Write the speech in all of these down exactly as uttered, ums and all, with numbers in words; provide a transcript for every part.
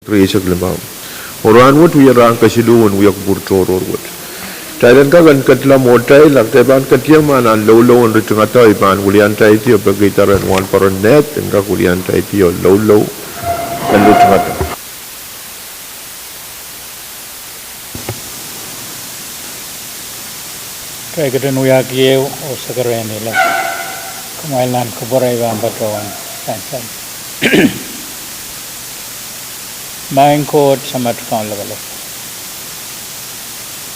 Rieisek limau. Oh rahnwet wia rahn kesiluh en wiekupwur tohrohr wet. Kitail en kak en ketla mwohtail, a kitail pahn ketieng ma nan loulou en ritingada, I pahn wilian kitail oh pekihda rehn Wahnpoaron Ned en kak wilian kitail oh loulou en ritingada. Kitail ketin wiahki ehu oh sekerehni lap. Kumwail nan kupwure, I pahn patohwan sansal. Maing Koht, Samat Kaun Lapalap,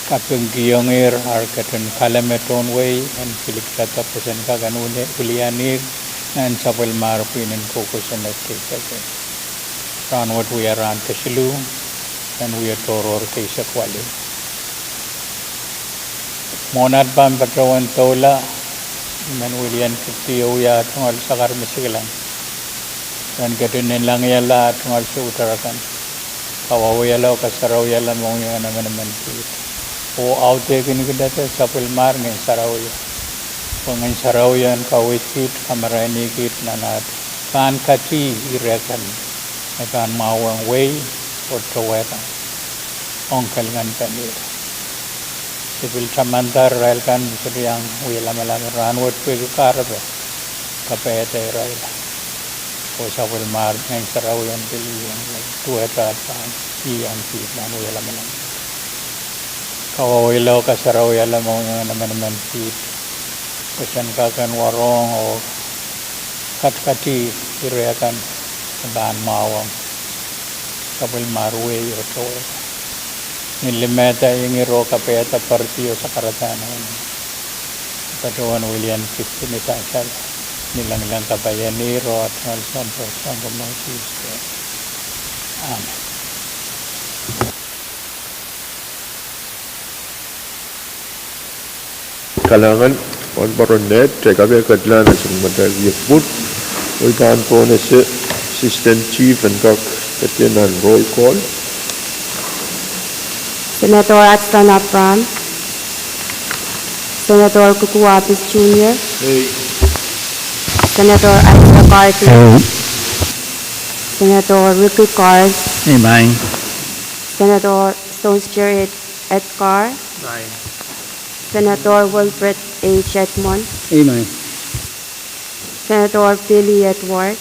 kapingkihongehr ar ketin kaleme tohn wehi en pil kihda pwoson kak en wilian ih nan sapwellimar pwihn en koukosonned kei seke. Rahnwet wia rahn kesiluh en wietohrohr kei sek wali. Mwohn at pahn patohwan doula, I men wilian kipdi oh wia tungoal sakar mesikilang. Ren ketin inengieng la tungoal soutar akan. Kawauwiala oh kasarawiala mohngiong en emenemen kiht. Oh audehkin kihda sapwellimar Ngehn Sarawio. Pwe Ngehn Sarawio en kaweid kiht, kamarainih kiht nan at pahn kati ire kan me pahn mwahuwong wehi oh towehda ong kelinganpen ihr. Se pil tamanda irail kan me sohte iang wie lamalam rahnwet pwehki kahrepe kapaiada irail. Oh sapwellimar Ngehn Sarawio en pil iang duwehte pahn kihong kiht nan wie lamalam. Kawauwiala oh kasarawiala mohngiong en emenemen kiht. Pwoson kak en warohng oh katikati ire kan me pahn mwahuwong sapwellimar wehi oh towehda. Ni limehda, ingir oh kapaiada, poaridi oh sakaradahn, I patohwan wilian kipdi ni sansal. Ni lengileng kapaianehr oh tungoal Sounkomour Sises. Amen. Kalahngan, Wahnpoaron Ned, kitail kapehm ketlahng nan sapwellimatail wiekupwur. Oh I pahn pwonese Assistant Chief en kak ketin nan roll call. Senator Hudson Abraham. Senator Kuku Abbas Junior. Senator Asa Carson. Senator Ricky Carl. Senator Stones Jerry Edgar. Senator Wilfred H. Edmond. Senator Billy Edward.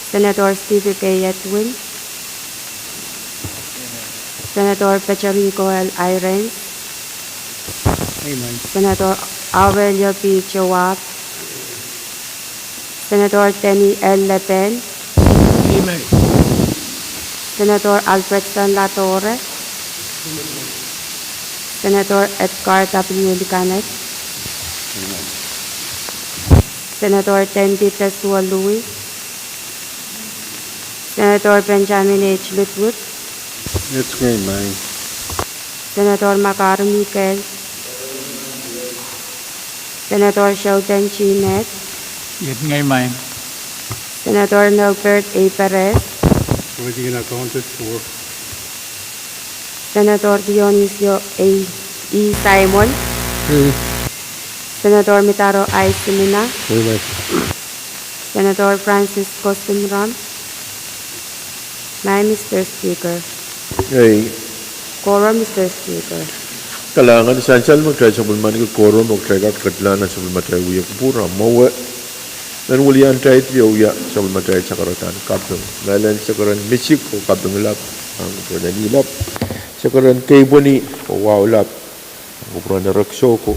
Senator Stephen K. Edwin. Senator Federico L. Irons. Senator Aurelio P. Joab. Senator Denny L. Leben. Senator Alfredson Latore. Senator Edgar W. Licanet. Senator Tendi Tesua Louis. Senator Benjamin H. Ludwig. Senator Makari Mikael. Senator Sheldon G. Ned. Senator Norbert A. Perez. Senator Dionisio A. E. Simon. Senator Mitaro I. Simina. Senator Francis Kostumram. Maing Mister Speaker. Korom, Mister Speaker. Kalahngan. Sansal me kitail sapwellimaniki korom oh kitail kak ketlahng nan sapwellimatail wiekupwur, a mwowe, men wilian kitail oh wia sapwellimatail sakaradahn kaping. Mehlel sekeren misik oh kaping lap pahn kupwuren Eni lap. Sekeren keipweni oh wahu lap pahn kupwuren Erekiso ko.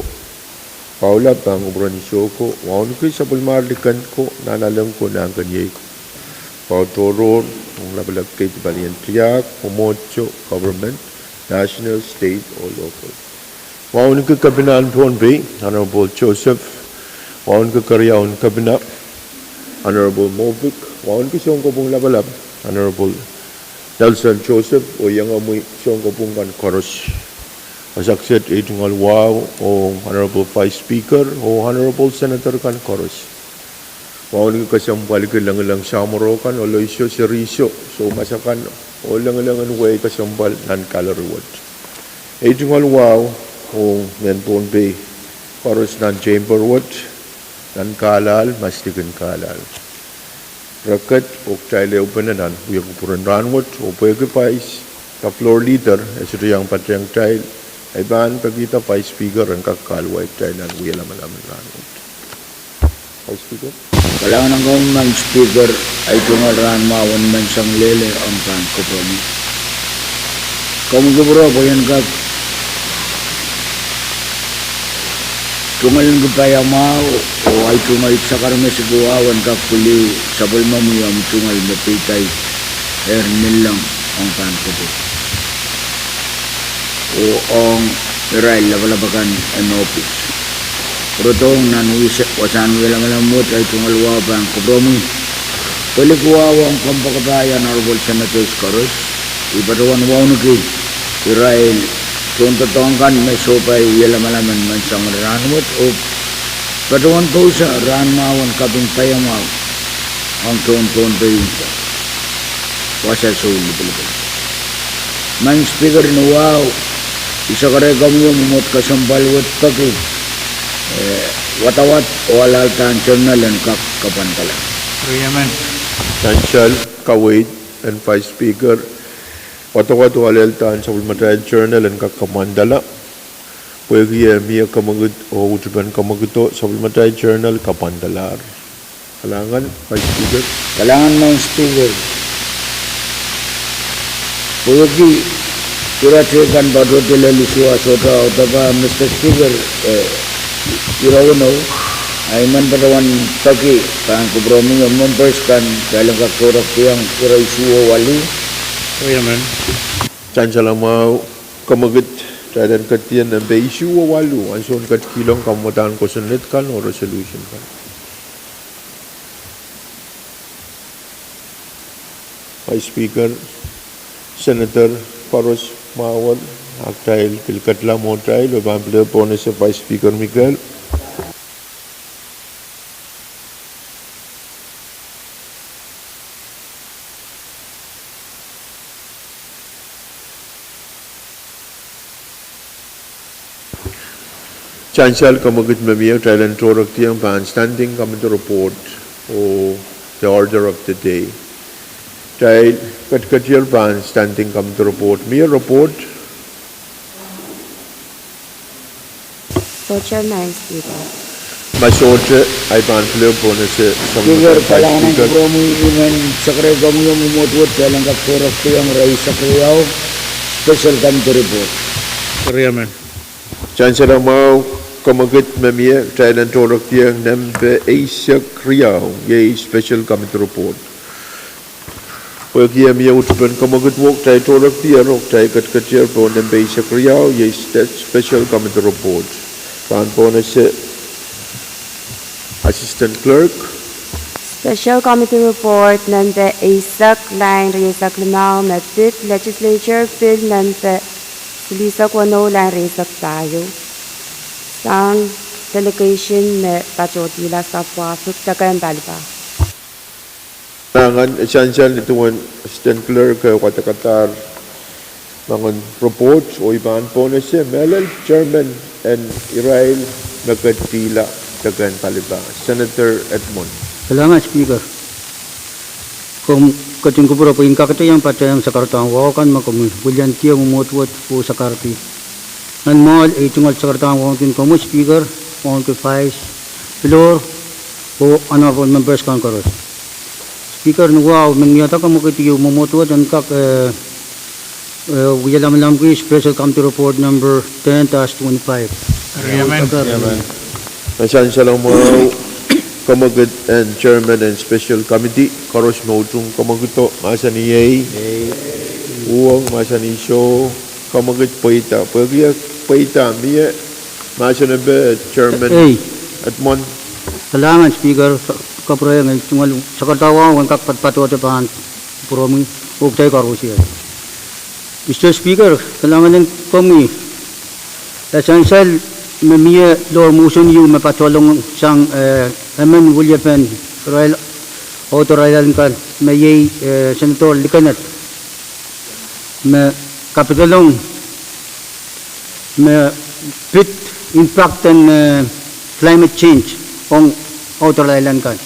Wahu lap pahn kupwuren Iso ko. Wauneki sapwellimar liken ko, nahnalek ko, nahnkeniei ko. Wahu tohrohr ong lapalap kei, palien tiahk, mwomwohdiso, government, national, state oh local. Wauneki Kepinahn Pohnpei, Honorable Joseph. Wauneki keriaun Kepina, Honorable Moffitt. Wauneki sounkopwung lapalap, Honorable Nelson Joseph, oh iengomwi sounkopwung kan koaros. Eisek sehd, ei tungoal wahu ong Honorable Vice Speaker oh Honorable Senator kan koaros. Wauneki kesempwaliki lengileng samworo kan, oloiso, serihso, soumas akan, oh lengileng en wehi kesempwal nan gallery wet. Ei tungoal wahu ong mehn Pohnpei koaros nan chamber wet, nan Carlisle, masdikin Carlisle. Reket, oh kitail ehupene nan wia kupwuren rahnwet, oh pwehki Vice, the floor leader, e sohte iang patehng kitail, I pahn pekihda Vice Speaker en kak kahluwa kitail nan wia lamalam en rahnwet. Vice Speaker. Kalahngan ong komwi Madam Speaker, ei tungoal rahn mwahu en menseng leledo ong pahn kupwuromwi. Komwi kupwure pwe I en kak tungoal kin paiamwahu, oh ei tungoal sakar me siku wahu en kak pwili sapwellimomwi omwi tungoal me peidait ehr nilong ong pahn kupwur, oh ong irail lapalap akan en ohpis. Pwurodohng nan wis-, wasahn wia lamalam wet ei tungoal wahu pahn kupwuromwi. Pwe liki wahu ong kompoakepahi Honorable Senators koaros, I patohwan wauneki irail tohndoadoahk kan me sohpai wia lamalam en menseng en rahnwet, oh patohwan pousa rahn mwahu en kaping paiamwahu ong tohn Pohnpei wasa soulipilipil. Madam Speaker, ni wahu I sakarehda komwi mwomwohd kesempwal wet peki, eh, wadawad oh alealdahn Journal en kak kapwandala. Sansal kaweid en Vice Speaker, wadawad oh alealdahn sapwellimatail Journal en kak kapwandala. Pwehki eh mie kemwekid oh utupen kemwekido, sapwellimatail Journal kapwandalahr. Kalahngan Vice Speaker. Kalahngan Madam Speaker. Pwehki ira teikan patohdo lel isuh ah sohte audepe, Mister Speaker, eh, ire weneu, I men patohwan peki pahn kupwuromwi oh members kan kitail en kak tohrekdiong ire isuh oh waluh. Sansal mwahu, kemwekid, kitail en ketidien nempe isuh oh waluh, ansoun ketikihong kamwadahn kosonned kan oh resolution kan. Vice Speaker, Senator koaros mwahu, ah kitail pil ketila mwohtail, oh pahn pil pohnese Vice Speaker Mikel. Sansal kemwekid me mie, kitail en tohrekdiong pahn Standing Committee Report oh the Order of the Day. Kitail ketiketier pahn Standing Committee Report. Mie report? Sohte, Madam Speaker. Ma sohte, I pahn pil pohnese Speaker, kalahngan ong kupwuromwi, I men sakarehda komwi mwomwohd wet kitail en kak tohrekdiong ire eisek riau, Special Committee Report. Sansal mwahu, kemwekid me mie, kitail en tohrekdiong nempe eisek riau, iei Special Committee Report. Pwehki eh mie utupen kemwekid wo, kitail tohrekdier oh kitail ketiketier pohn nempe eisek riau, iei Spe-, Special Committee Report. Pahn pohnese Assistant Clerk. Special Committee Report nempe eisek, lain rieisek limau, me pid Legislature Bill nempe silihsek weneu, lain rieisek pahieu, sang delegation me patohdihla sapwasuk deken palipa. Kalahngan. Sansal ni duwen Assistant Clerk, eh, wadekadahr moangen report, oh I pahn pohnese mehlel chairman en irail me ketidihla deken palipa, Senator Edmund. Kalahngan Speaker. Komw ketin kupwure pwe I en kakete iang patehng sakaradahn wahu kan me komwi wiliandi mwomwohd wet oh sakarki. Nan mwoahl ei tungoal sakaradahn wahu kin komwi Speaker, wahu kin Vice, floor, oh honorable members kan koaros. Speaker, ni wahu men wiahda kemwekid ieu mwomwohd wet en kak, eh, eh, wia lamalamki Special Committee Report number ten dash twenty-five. Sansal mwahu, kemwekid en chairman en Special Committee, koaros me utung kemwekido, mahsanih iei. Uhwong, mahsanih soh. Kemwekid pweida, pwehki eh pweida, mie mahsen nempe chairman Edmund. Kalahngan Speaker, kapwurehiong ei tungoal sakaradahn wahu en kak patohdo pahn kupwuromwi oh kitail koarosie. Mister Speaker, kalahngan en komwi. E sansal me mie lohr motion ieu me patohlong sang, eh, emen weliepen irail author island kan me iei, eh, Senator Likened, me kapidolong me pid impact en, eh, climate change ong outer island kan.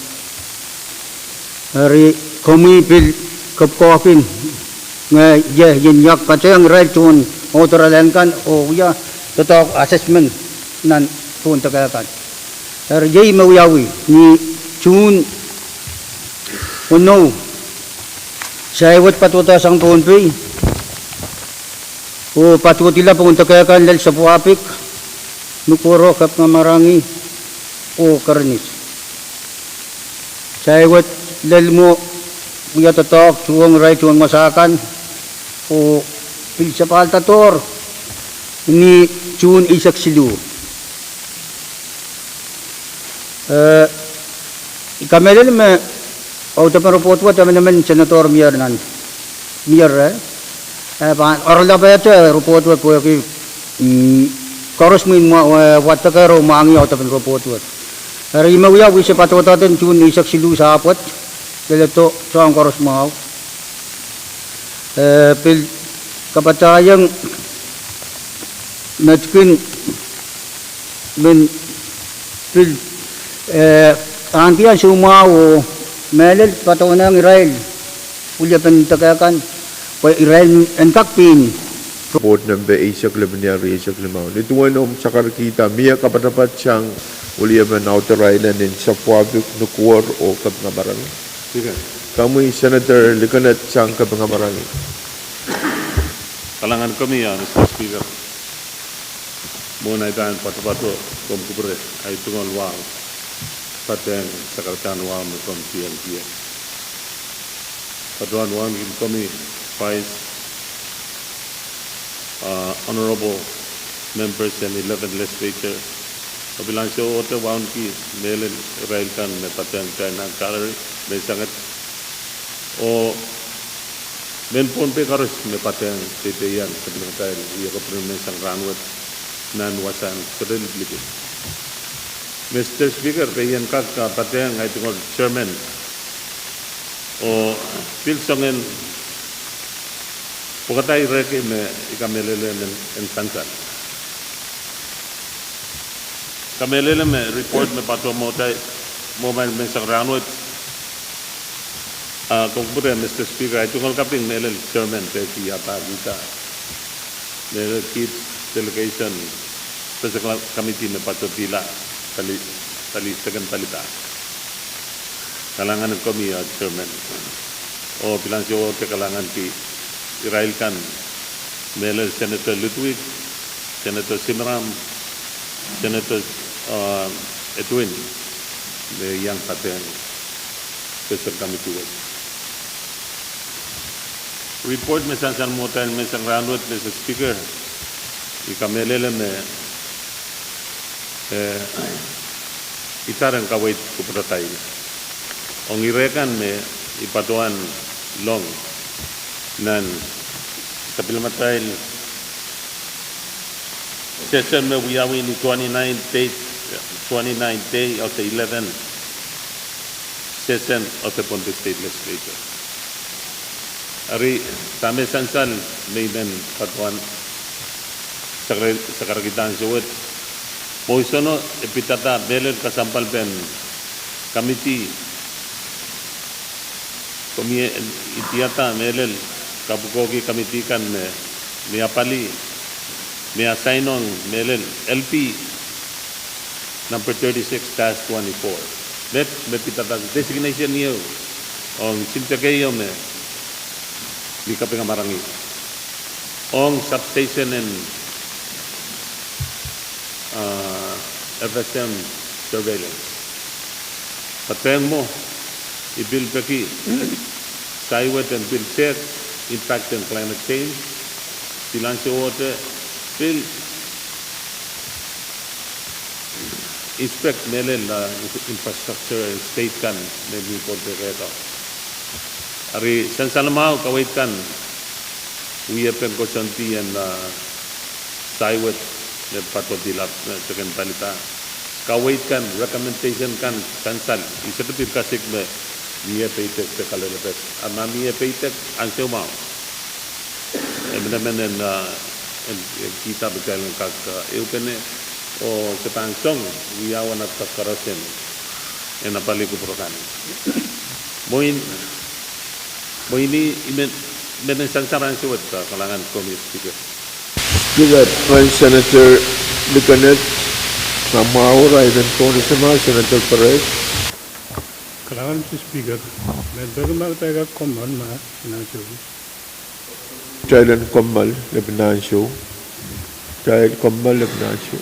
Eri komwi pil kapwukoahki ngehi, ie, ien iak patehng irail tohn authorize kan oh wia doadoahk assessment nan pohn deke kan. Eri iei me wiawi ni Suhn weneu, sahi wet patohda sang Pohnpei oh patohdihla pohn deke kan lel Sapuapik, Nukuoro, Kapingamarangi oh Kerinis. Sahi wet lel mwo wia doadoahk tuhwong irail tohn wasa kan oh pil sapahlda doar ni Suhn eisek siluh. Eh, I kamehlele me audepen report wet emenemen Senator Mier nan, Mier, eh, eh, pahn oaralapehte report wet pwehki, mm, koaros mwein mwa-, eh, wadekehr oh mwahngih audepen report wet. Eri me wia wihse patohda den Suhn eisek siluh sahpw wet, leledo soahng koaros mwahu. Eh, pil kapatahieng metkin men pil, eh, ahneki ansou mwahu oh mehlel patohwanehng irail wiepen deke kan, pwe irail en kak pin. Report nempe eisek limau, riau eisek limau. Nin duwen omw sakarkihda, mie kapatapat sang wiepen authorize en Sapuapik, Nukuoro oh Kapingamarangi? Komwi Senator Likened sang Kapingamarangi. Kalahngan komwi, ah, Mister Speaker. Mwohn ei pahn patopato komw kupwure, ei tungoal wahu patehng sakarkihda wahu me komw kihong ie. Patohwan wauneki komwi Vice, ah, honorable members en eleven legislature, oh pil ansowohte wauneki mehlel irail kan me patehng kitail nan gallery, menseng et, oh mehn Pohnpei koaros me patehng teiteian sapwellimatail wia kapwuren menseng rahnwet nan wasahn kerel liki. Mister Speaker, pwe I en kak, ah, patehng ei tungoal chairman oh pil soangen pwukada irehki me I kamehlele me en sansal. Kamehlele me report me patohwan mwohtail, mwohmwail menseng rahnwet, ah, komw kupwure Mister Speaker, ei tungoal kaping mehlel chairman peki ah pahkihda mehlel kiht delegation special committee me patohdihla pali, pali, deken palida. Kalahngan komwi, ah, chairman. Oh pil ansowohte kalahnganki irail kan mehlel Senator Ludwig, Senator Simram, Senator, ah, Edwin, me iang patehng special committee wet. Report me sansal mwohtail menseng rahnwet, Mister Speaker, I kamehlele me, eh, itar en kaweid kupwuratail ong ire kan me I patohwan long nan sapwellimatail session me wiawi ni twenty-nine day, twenty-nine day of the eleven session of the Pohnpei State Legislature. Eri dahme sansal me I men patohwan sakar-, sakaradahn ansou wet, mwohsoano e pidada mehlel kesempwalpen committee, komw idiada mehlel kapwukoahki committee kan me, me apali, me assign ong mehlel L P number thirty-six dash twenty-four. Met me pidada designation ieu ong sinte keieu me ni Kapingamarangi ong substation en, ah, F S M surveillance. Patehng mwo, I pil peki sahi wet en pil tehk impact en climate change, pil ansowohte pil inspect mehlel, ah, infrastructure en state kan me mi Pohnpei rehtail. Eri sansal mwahu kaweid kan wiepen koasoandi en, ah, sahi wet me patohdihla, eh, deken palida. Kaweid kan, recommendation kan sansal, I sohte pil kasik me mie peidek de kaloalepet. A ma mie peidek, ansou mwahu emenemen en, ah, en, en kihda me kitail en kak, ah, ehupene oh se pahn song wiawi nan kak koaros en, en apali kupwur kan. Mwein, mwein I men, men sansal ansou wet, kalahngan komwi Speaker. Speaker, pahn Senator Likeneth, samwa ora I men pwong ni sema Senator Perez. Kalahngan Speaker, men peki ma kitail kak kommoal ma nan show. Kitail en kommoal lepin nan show. Kitail kommoal lepin nan show.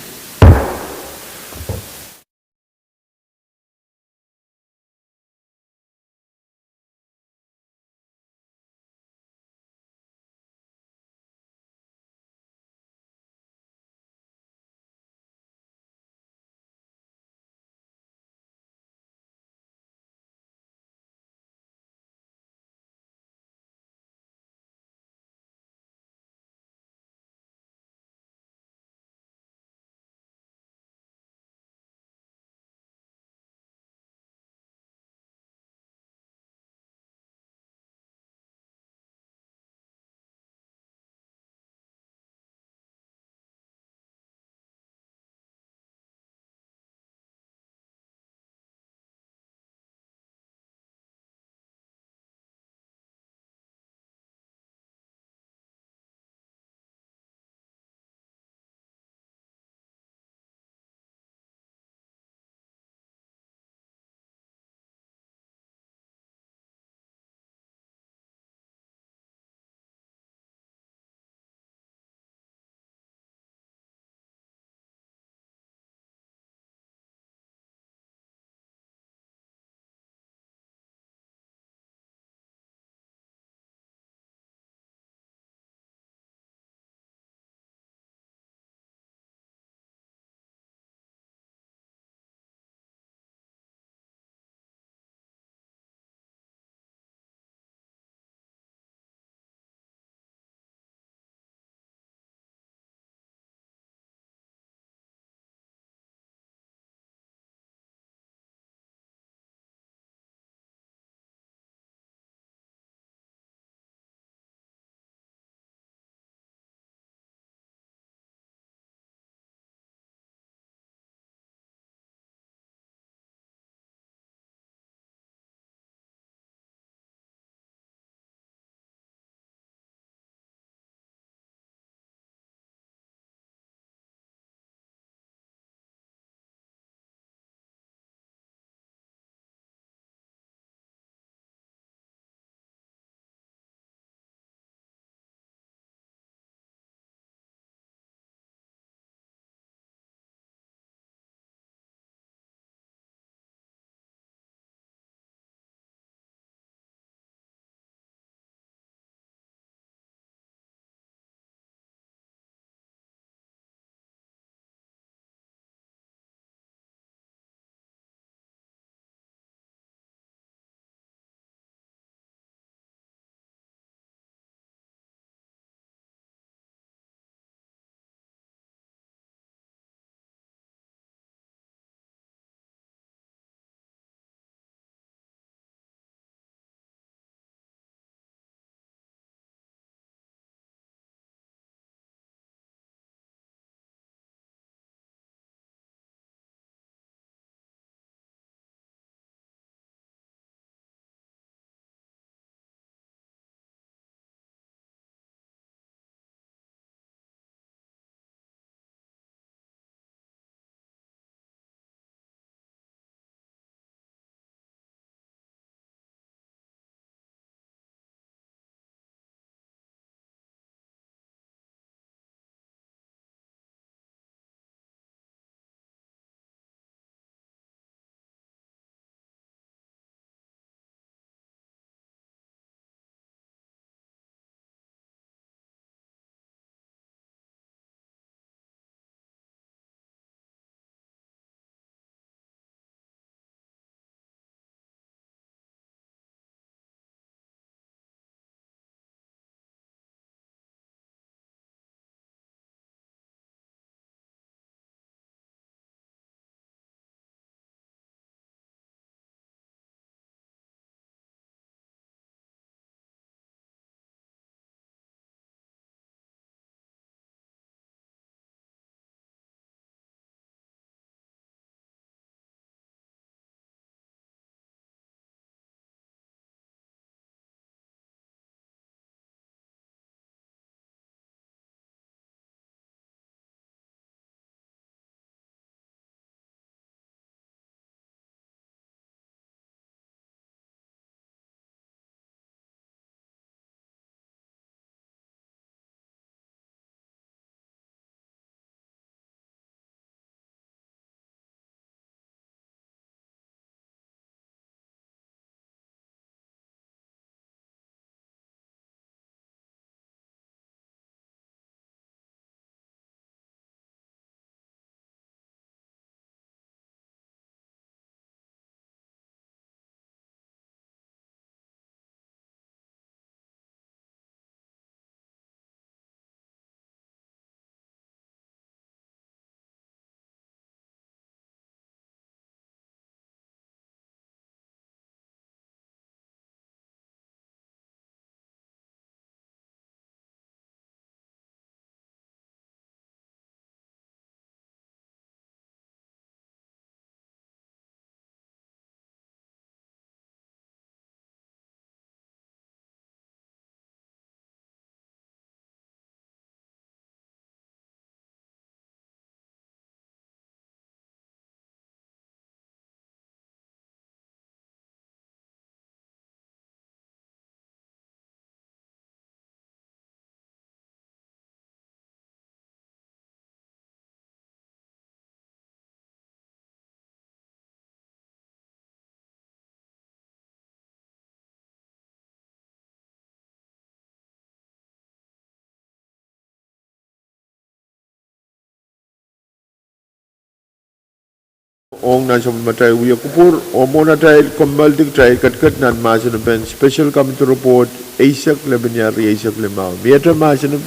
Ong nan sapwellimatail wia kupwur, oh mwohn atail kommoaldi kitail ketiket nan mahsen en special committee report eisek lepin iar rieisek limau. Miehte mahsen en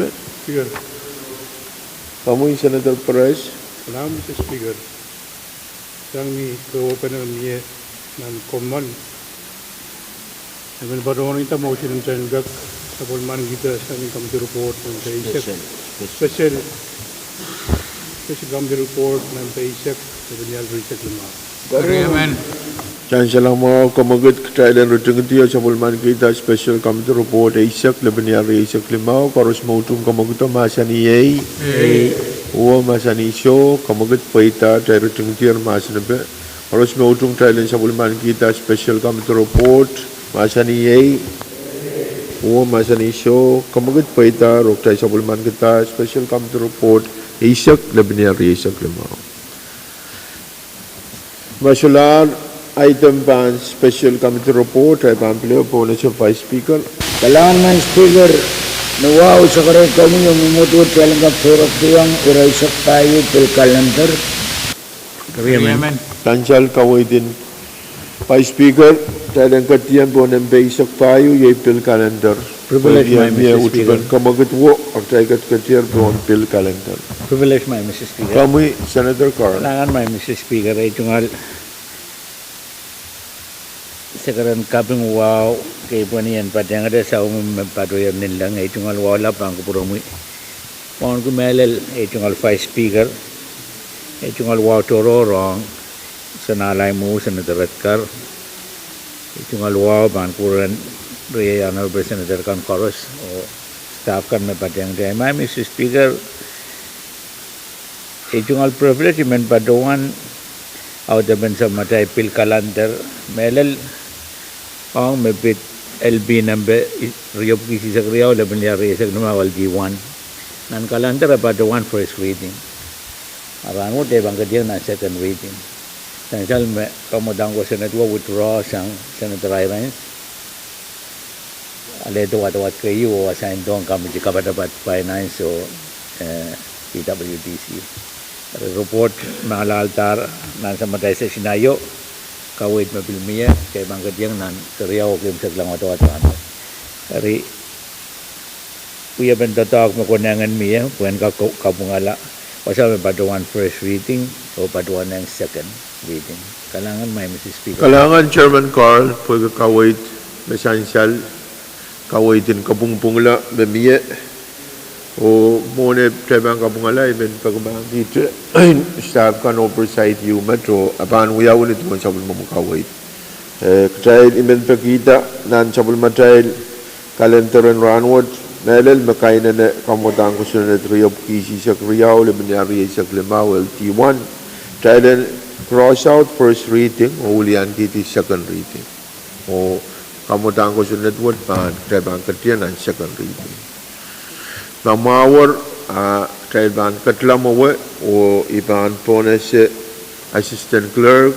Speaker. Komwi Senator Perez. Kalahngan Mister Speaker. Sang ni kehwehpen mie nan kommoal I men patohwan ih motion en kak sapwellimanikihda sang ni committee report nan page eisek. Special, special committee report nan page eisek, lepin iar rieisek limau. Eri amen. Sansal mwahu, kamwekid kitail en ritingidi oh sapwellimanikihda special committee report eisek, lepin iar rieisek limau, koaros me utung kamwekido mahsanih ei. Ei. Uwe mahsanih soh, kamwekid pweida, kitail ritingidi mahsen en Koaros me utung kitail en sapwellimanikihda special committee report, mahsanih ei. Uwe mahsanih soh, kamwekid pweida, oh kitail sapwellimanikihda special committee report eisek, lepin iar rieisek limau. Ma solahr item pahn special committee report, I pahn pil pohn ese Vice Speaker. Kalahngan Madam Speaker, me wahu sakarei komwi oh mwomwohdiso, kitail en kak peirekdiong ire eisek pahieu pil kalender. Eri amen. Sansal kaweid en Vice Speaker, kitail en ketieng pohn mehn eisek pahieu, iei pil kalender. Privilege, my Mister Speaker. Kamwekid wo, kitail ketiketier pohn pil kalender. Privilege, my Mister Speaker. Komwi Senator Carl. Kalahngan, my Mister Speaker, ei tungoal sekeren kaping wahu, kei pwehn en patehngete saum me patohier ninleng, ei tungoal wahu lap pahn kupwuromwi. Wauneki mehlel, ei tungoal Vice Speaker, ei tungoal wahu tohrohr ong Sen Alaimwu, Senator Redkar, ei tungoal wahu pahn kupwuren riei Honorable Senator kan koaros, oh staff kan me patehngete. My Mister Speaker, ei tungoal privilege I men patohwan audepen sapwellimatail pil kalender, mehlel ong me pid L P nempe riepwiki isihsek riau, lepin iar rieisek limau, L T one. Nan kalender e patohwan first reading. A rahnwet e pahn ketieng nan second reading. Sansal me kamwadang ko Senate wo withdraw sang Senator Irons. Alehdi wadawad keieu oh assign-dohng committee kapatapat Finance oh, eh, P W D C. Eri report me aladahr nan sapwellimatail session aio, kaweid me pil mie, kei pahn ketieng nan keriau oh eisek limau wadawad rahn. Eri wiepen doadoahk me konehng en mie, pwehn kak kapwungala, wasa me patohwan first reading oh patohwan ong second reading. Kalahngan, my Mister Speaker. Kalahngan Chairman Carl, pwehki kaweid me sansal, kaweid en kapwungpwungala me mie. Oh mwohn ei pahn kapwungala, I men peki mahkikihte staff kan oh preside ieu met oh a pahn wiawi ni duwen sapwellimomwi kaweid. Eh, kitail I men pekihda nan sapwellimatail kalender en rahnwet, mehlel me kainene kamwadang kosonned riepwiki isihsek riau, lepin iar rieisek limau, L T one. Kitail en cross out first reading oh wiliankihdi second reading. Oh kamwadang kosonned wet pahn, kitail pahn ketieng nan second reading. Ma mwahuier, ah, kitail pahn ketla mwowe, oh I pahn pohn ese Assistant Clerk.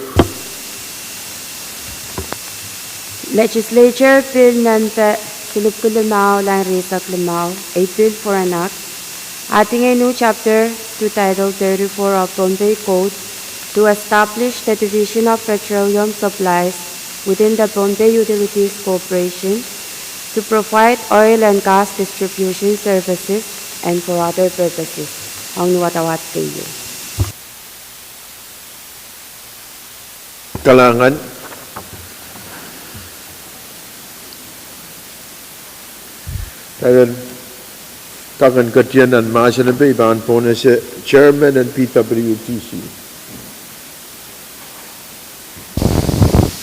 Legislature Bill nempe silipwiki limau, lain rieisek limau, a bill for an act adding a new chapter to Title thirty-four of Pohnpei Code to establish the Division of Petroleum Supplies within the Pohnpei Utilities Corporation to provide oil and gas distribution services and for other purposes. Ong ni wadawad keieu. Kalahngan. Kak en ketieng nan mahsen en pei, I pahn pohn ese Chairman en P W D C.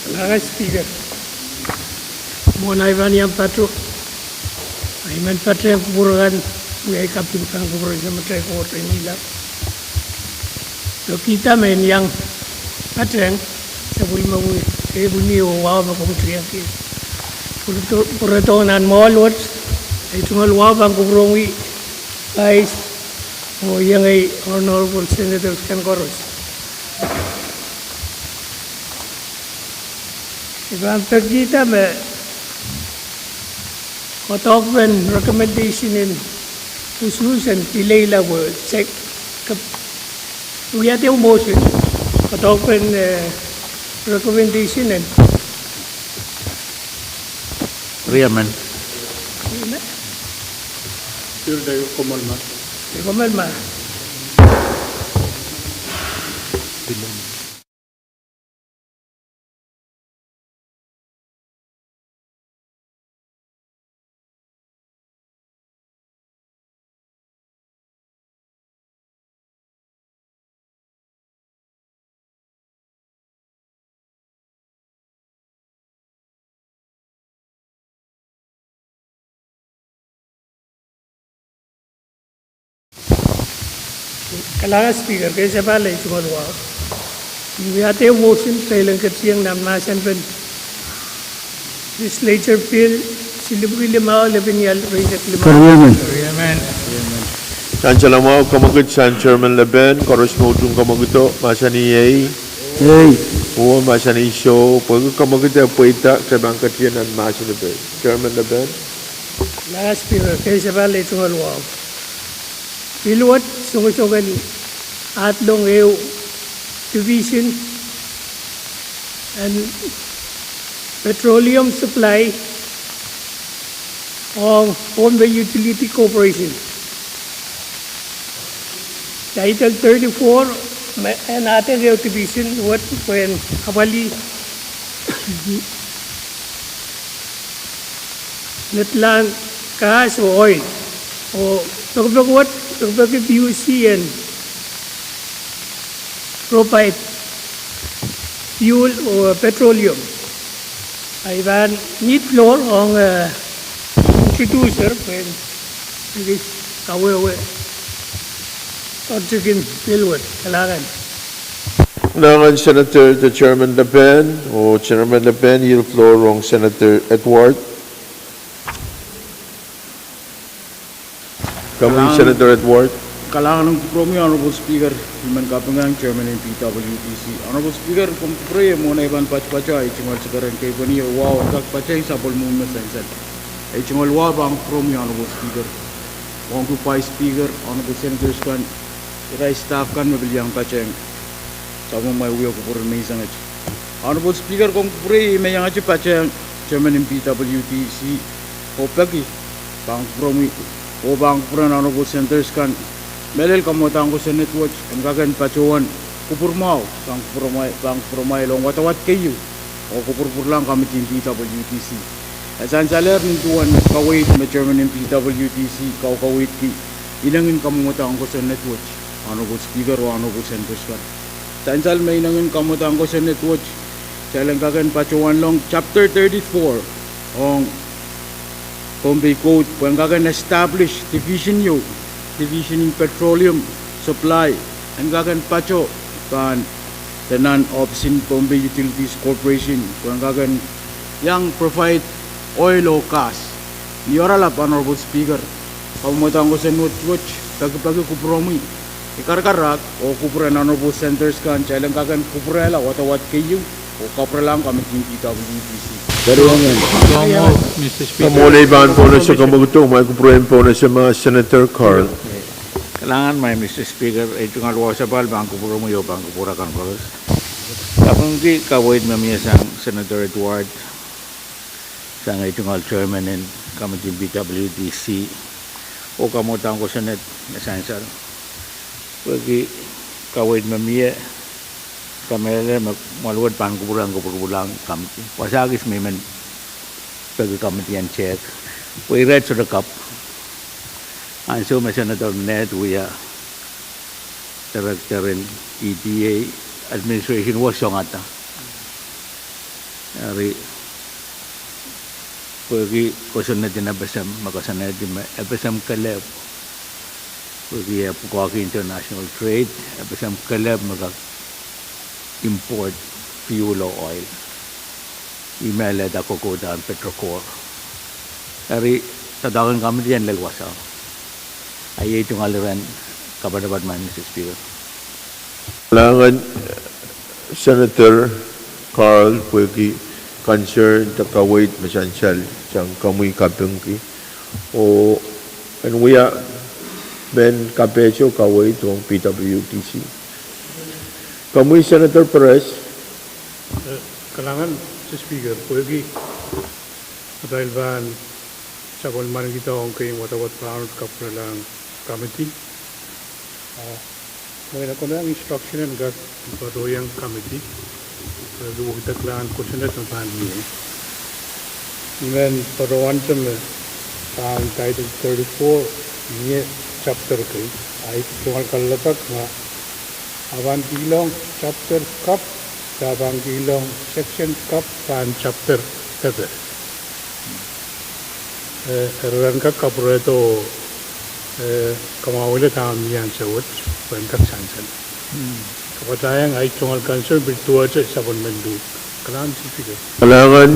Kalahngan Speaker. Mwohn ei pahn iang patoh, I men patehng kupwur kan, wia ei kaping pahn kupwuren Samatail Koht en ilap. Pekihda me I iang patehng sapwellimomwi, sapwellime oh wahu me komw tiengki. Pwuredo-, pwuredohng nan mwoahl wet, ei tungoal wahu pahn kupwuromwi Vice, oh iengei Honorable Senators kan koaros. I pahn pekihda me kodohkpen recommendation en usuhs en delay level, se-, ke-, wia ehu motion. Patohwan, eh, recommendation en. Riemen. Riemen. Riemen. Kalahngan Speaker, kesepahl ei tungoal wahu. Wiahda motion peilen ketieng nan mahsen pen Legislature Bill, silipwiki limau, lepin ial, reisek limau. Keriamen. Sansal mwahu, kamwekid sang Chairman Lepen, koaros me utung kamwekido, mahsanih ei. Ei. Oh mahsanih soh, pwehki kamwekid e pweida, ke pahn ketieng nan mahsen pen. Chairman Lepen. Kalahngan Speaker, kesepahl ei tungoal wahu. Bill wet songosong en adelong ehu division en Petroleum Supply ong Pohnpei Utility Corporation. Title thirty-four, me en adelong ehu division wet pwehn apwalih netlahn gas oh oil. Oh pekipek wet, pekipeki P U C en provide fuel oh petroleum. Ahi pahn nit floor ong, eh, introducer, pwehn, pwehki kawehwe soahng en bill wet. Kalahngan. Kalahngan Senator, de Chairman Lepen, oh Chairman Lepen, yield floor ong Senator Edward. Komwi, Senator Edward. Kalahngan ong kupwuromwi, Honorable Speaker, I men kapinga Chairman en P W D C. Honorable Speaker, komw kupwurei, mwohn ei pahn patopato, ei tungoal sekeren kei pweni oh wahu, kak patehng sapwellimomwi me sansal. Ei tungoal wahu pahn kupwuromwi, Honorable Speaker. Wauneki Vice Speaker, Honorable Senators kan, irail staff kan me pil iang patehng sapwellimomwi, wia kupwur en menseng et. Honorable Speaker, komw kupwurei, I men iangahki patehng Chairman en P W D C, oh peki, pahn kupwuromwi, oh pahn kupwuren Honorable Senators kan, mehlel kamwadang kosonned wet, en kak en patohwan kupwur mwahu sang kupwuromwail, pahn kupwuromwail ong wadawad keieu, oh kupwurpwurlahng committee en P W D C. E sansalehr nin duwen kaweid me Chairman en P W D C kaukaweidki inengin kamwadang kosonned wet, Honorable Speaker oh Honorable Senators kan. Sansal me inengin kamwadang kosonned wet, kitail en kak en patohwanlahng Chapter thirty-four ong Pohnpei Code, pwehn kak en establish division ieu, division en petroleum supply, en kak en patoh pahn de nan ohpis en Pohnpei Utilities Corporation, pwehn kak en iang provide oil oh gas. Ni oaralap, Honorable Speaker, kamwadang kosonned wet, pekipeki kupwuromwi, I karakarahk, oh kupwuren Honorable Senators kan, kitail en kak en kupwurehla wadawad keieu, oh kapwurelahng committee en P W D C. Komwi, Mister Speaker. Komwi, ei pahn pohnese kamwekido, ma kupwuren pohnese ma Senator Carl. Kalahngan, Mister Speaker, ei tungoal wahu sapahl pahn kupwuromwi oh pahn kupwur akan koaros. Kapingki kaweid me mie sang Senator Edward, sang ei tungoal Chairman en committee en P W D C, oh kamwadang kosonned me sansal. Pwehki kaweid me mie, kamehlele me mwahl wet pahn kupwur en kupwurpwurlahng committee. Wasa kis me I men peki committee en tehk, pwe irail sohte kapw. Ansou me Senator Ned wia director en E D A administration wet songada. Eri, pwehki kosonned en FSM, me koasoanehdi me FSM kelehpw, pwehki e pwukoahki international trade, FSM kelehpw me kak import fuel oh oil. Ih me lelda kokoudahn petrokor. Eri, doadoahk en committee en lel wasa. Ahi ei tungoal iren kapatapat, Mister Speaker. Kalahngan Senator Carl pwehki concern de kaweid me sansal sang komwi kapingki. Oh en wia mehn kapehse oh kaweid ong P W D C. Komwi Senator Perez. Eh, kalahngan, Mister Speaker, pwehki atail pahn sapwellimaniki doadoahk kei en wadawad rahnwet kapwurelahng committee. Ah, mwein e konehng instruction en kak patohiong committee, eh, pwehki wekidek lahn kosonned me pahn mie. I men patohwante me pahn Title thirty-four, mie chapter kei, ahi tungoal kalelapak me e pahn kihlong chapter kapw, e pahn kihlong section kapw pahn chapter depe. Eh, eri ren kak kapwurehdo, eh, kamwahwihala dahme mie ansou wet, pwe en kak sansal. Kapatahieng ahi tungoal concern pil duwehte sapwellimen Luk. Kalahngan, Mister Speaker. Kalahngan,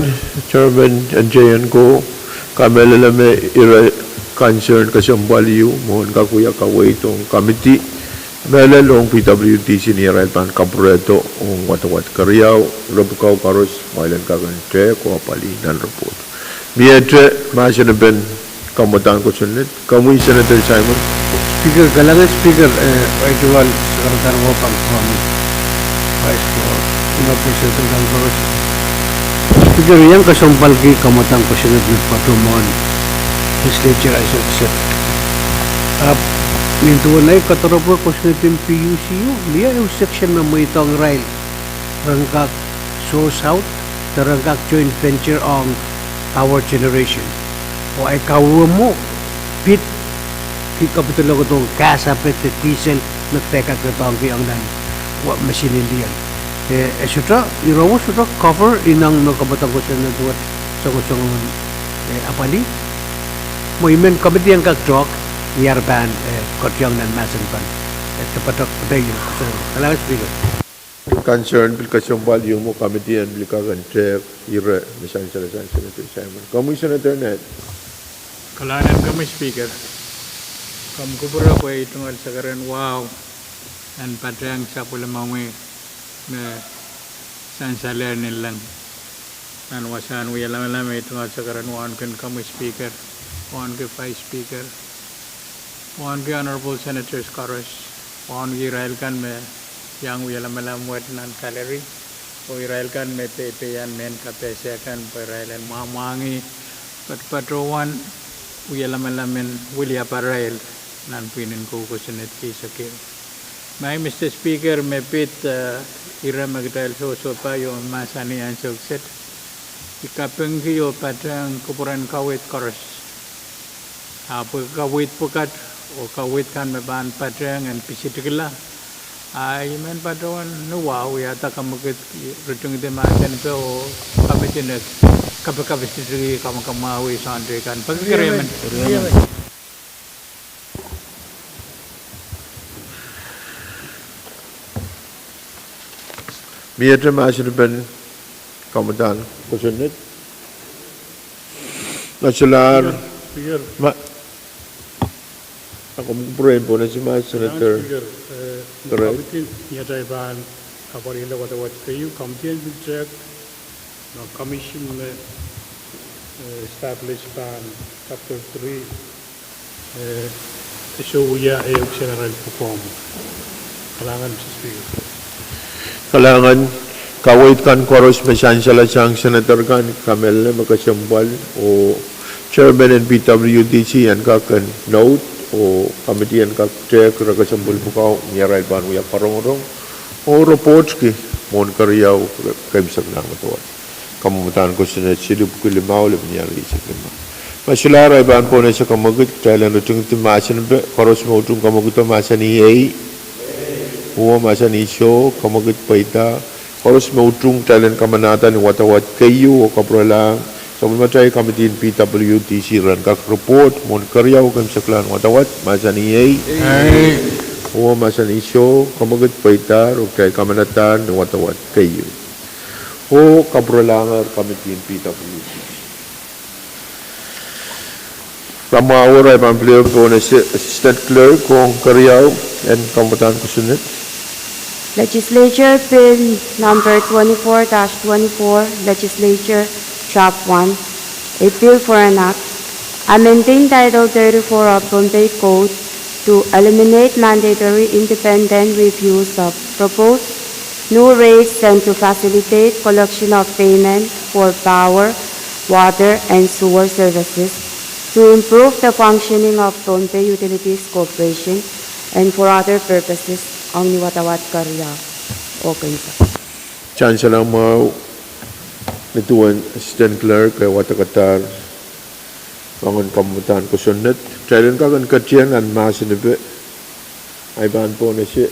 Chairman N J N ko, kamehlele me ire concern kesempwal ieu mwo en kak wia kaweid ong committee, mehlel ong P W D C ni arail pahn kapwurehdo ong wadawad keriau, ire pwukat koaros, ma irail en kak en tehk oh apwalih nan report. Miehte mahsen en pahn kamwadahn kosonned, komwi Senator Simon. Speaker, kalahngan Speaker, eh, ahi tungoal sakaradahn wahpwung pahn Vice Speaker, Speaker, iang kesempwalki kamwadahn kosonned me patohwan Legislature ansou kiset. Ahpw nin duwen ahi kadaropwe kosonned en P U C ieu, mie ehu section me mweidohng irail ren kak source out, de ren kak joint venture ong power generation. Oh ahi kawehwe mwo, pid ki kapidolokdohng gas ape de diesel me pekahkidohngki ong nan wa-, machine en lioal. Eh, e sohte, ire wet sohte cover ineng me kamwadahn kosonned wet songosong, eh, apwalih. Mwo I men committee en kak talk, ni ar pahn, eh, ketiong nan mahsen pahn, eh, de padok de ieu, so, kalahngan Speaker. Concern pil kesempwal ieu mwo committee en pil kak en tehk ire me sansal sang Senator Simon. Komwi Senator Ned. Kalahngan komwi Speaker. Komw kupwure pwe iei tungoal sakaren wahu en patehng sapwellimomwi me sansalehr nin leng. Nan wasahn wia lamalam, iei tungoal sakaren wauneki komwi Speaker, wauneki Vice Speaker, wauneki Honorable Senators koaros, wauneki irail kan me iang wia lamalam wet nan gallery, oh irail kan me peipeian mehn kapehse kan pwe irail en mwamwahngih patopatohwan wia lamalam en wiliapw arail nan pwihn en kou kosonned kis ehu. Maing Mister Speaker, me pid, eh, ire me kitail sohsohpai oh mahsanih ansou kiset, I kapingki oh patehng kupwuren kaweid koaros. Ahpw kaweid pwukat oh kaweid kan me pahn patehng en pisitikla, a I men patohwan ni wahu wiahda kamwekid ritingdi mahsen pe oh committee en kapikapisitikla kamwakamwahwih soahng teikan. Peki keriemen. Miehte mahsen en pahn kamwadahn kosonned. Ngehi solahr ma-, a komw kupwure pwehn ese ma Senator. Speaker, eh, committee ni atail pahn apwalihla wadawad keieu, committee en pil tehk ma commission me, eh, establish pahn chapter three, eh, e soh wia ehu kisin arail pwukoa mwo. Kalahngan Mister Speaker. Kalahngan, kaweid kan koaros me sansal sang Senator kan, kamehlele me kesempwal, oh Chairman en P W D C en kak en note, oh committee en kak tehk ire kesempwal pwukoa ni arail pahn wia karongorong oh report ki mwohn keriau keimwseklahn wadawad. Kamwadahn kosonned siluh pwuki limau, lepin iang rieisek limau. Ma solahr ahi pahn pwehn ese kamwekid, kitail en ritingdi mahsen pe, koaros me utung kamwekido mahsanih ei. Uwe mahsanih soh, kamwekid pweida. Koaros me utung kitail en kamanahda ni wadawad keieu oh kapwurelahng sapwellimatail committee en P W D C ren kak report mwohn keriau keimwseklahn wadawad, mahsanih ei. Uwe mahsanih soh, kamwekid pweida, oh kitail kamanahda ni wadawad keieu. Oh kapwurelahngehr committee en P W D C. Ramwahu, ahi pahn pil pwehn ese Assistant Clerk ong keriau en kamwadahn kosonned. Legislature Bill number twenty-four dash twenty-four, Legislature Draft one, a bill for an act amending Title thirty-four of Pohnpei Code to eliminate mandatory independent reviews of proposed new rates and to facilitate collection of payment for power, water, and sewer services to improve the functioning of Pohnpei Utilities Corporation and for other purposes. Ong ni wadawad keriau. Okensa. Chancellor mwahu, nin duwen Assistant Clerk, e wadek atail rongen kamwadahn kosonned. Kitail en kak en ketieng nan mahsen ipe, ahi pahn pohnese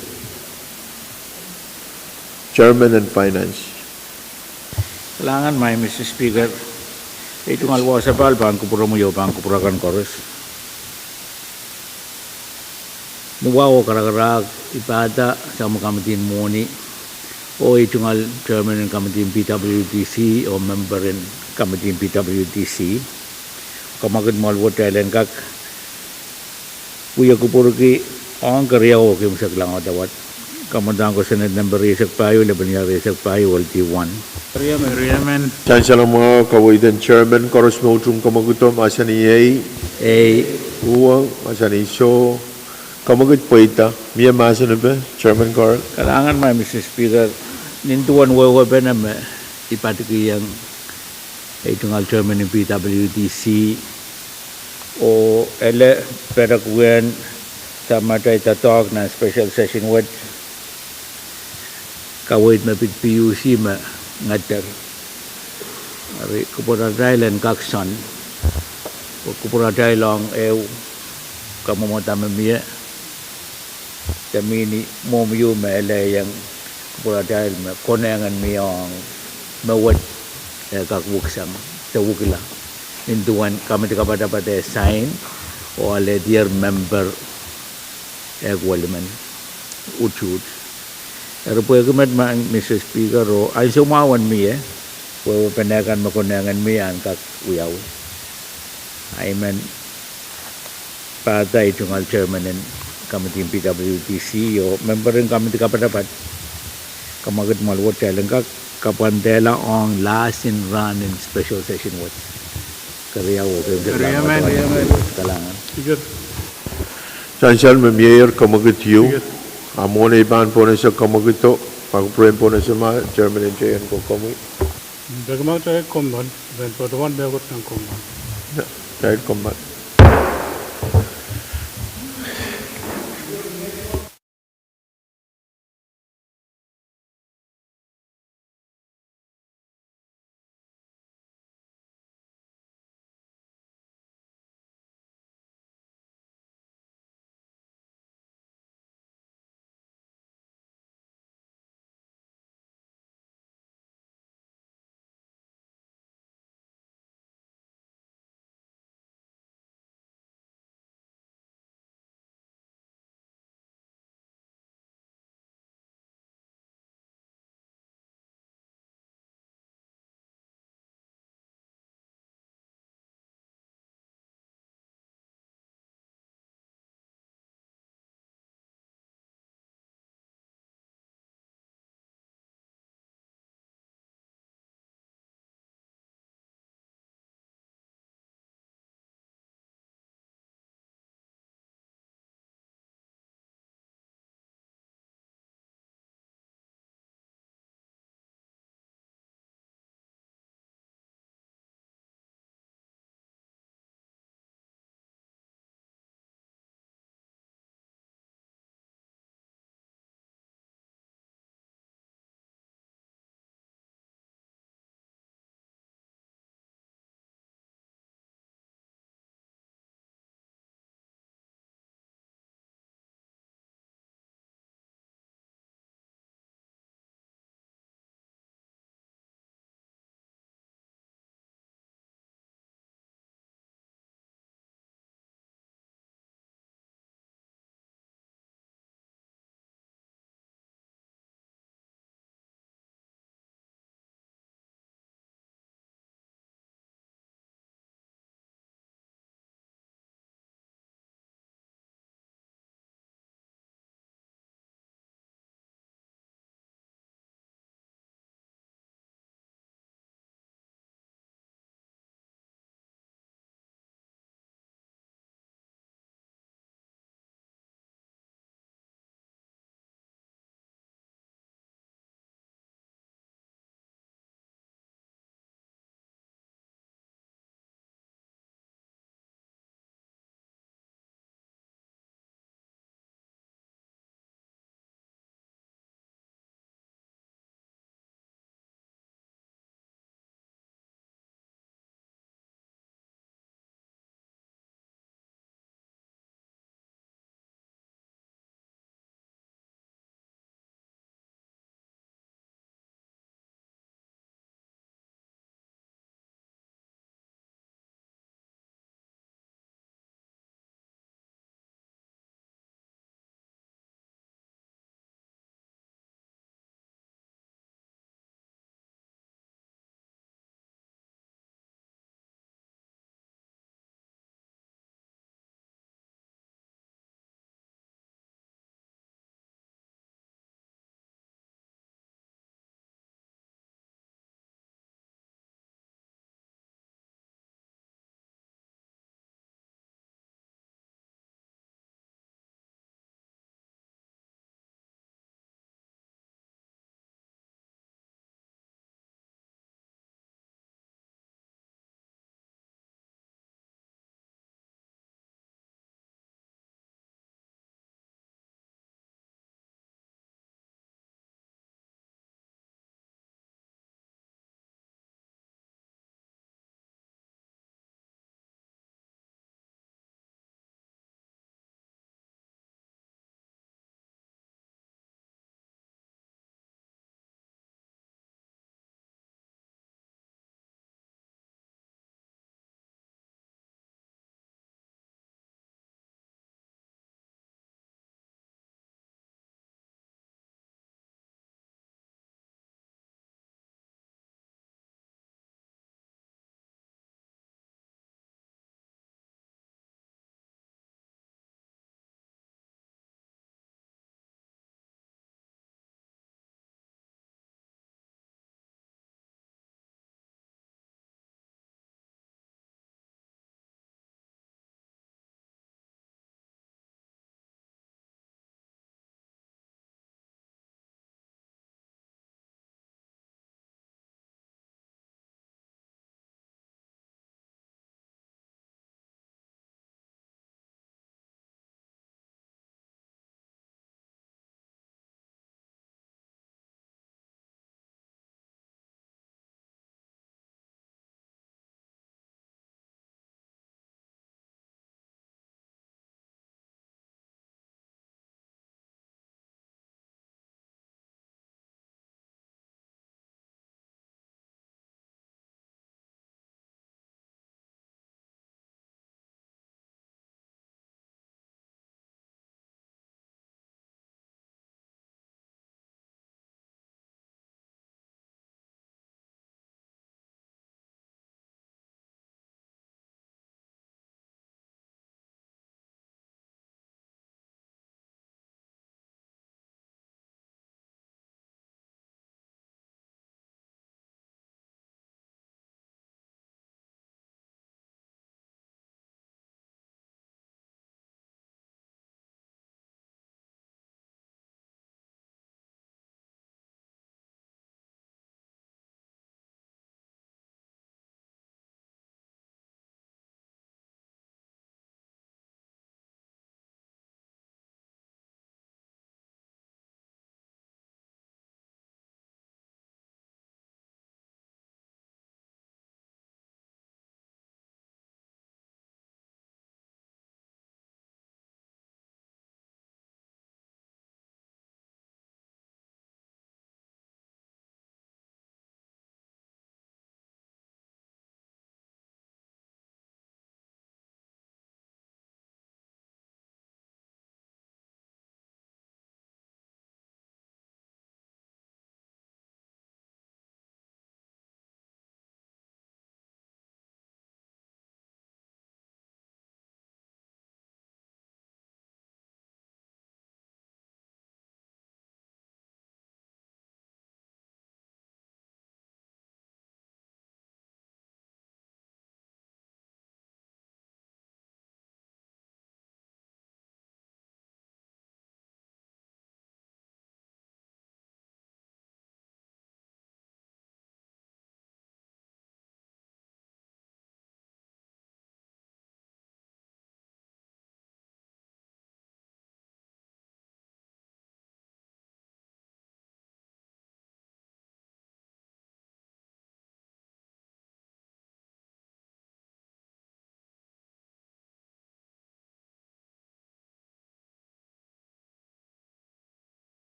Chairman en Finance. Kalahngan, Madam Speaker. Ei tungoal wasa pahn kupwuromwi oh pahn kupwur akan koaros. Ni wahu oh karakarahk, I pahda Samworo Kamidi en Mwohni, oh ei tungoal Chairman en Kamidi en P W D C oh member en Kamidi en P W D C, kamwakid mwoalwo kitail en kak wie kupwurki ong keriau oh eisek lahng wadawad. Kamwadahn kosonned nempe rieisek pahieu, lepin wia rieisek pahieu, L D one. Chancellor mwahu, kaweid en Chairman koaros me utung kamwakido, mahsanih ei. Ei. Uhwong, mahsanih soh. Kamwakid pweida. Mie mahsen ipe, Chairman Carl? Kalahngan, Madam Speaker. Nin duwen wehwehpene me I patohwanohng ei tungoal Chairman en P W D C, oh ele perek wien samatail doadoahk nan special session wet, kaweid me pid P U C me ngeder. Eri kupwuratail en kak sohn, oh kupwuratail ong ehu kamwomwada me mie, de mihmi mwomwiu me elehieng kupwuratail me konehng en mie ong me wet e kak wiksang de wikila. Nin duwen kamidi kapatapat e sign, oh alehdier member ehk welimen utuht. Eri pwehki met, Madam Speaker, oh ansou mwahu en mie, wehwehpene kan me konehng en mie en kak wiawi. I men pahda ei tungoal Chairman en Kamidi en P W D C oh member en kamidi kapatapat, kamwakid mwoalwo kitail en kak kapwandehla ong last in round en special session wet. Keriau oh eisek lahng wadawad. Kalahngan. Sansal me mieier kamwakid ieu. A mwohn ei pahn pohnese kamwakido, ma kupwuren pohnese ma, Chairman en teikan ko komwi. Peki ma kitail kommoal, peki ma kitail kommoal.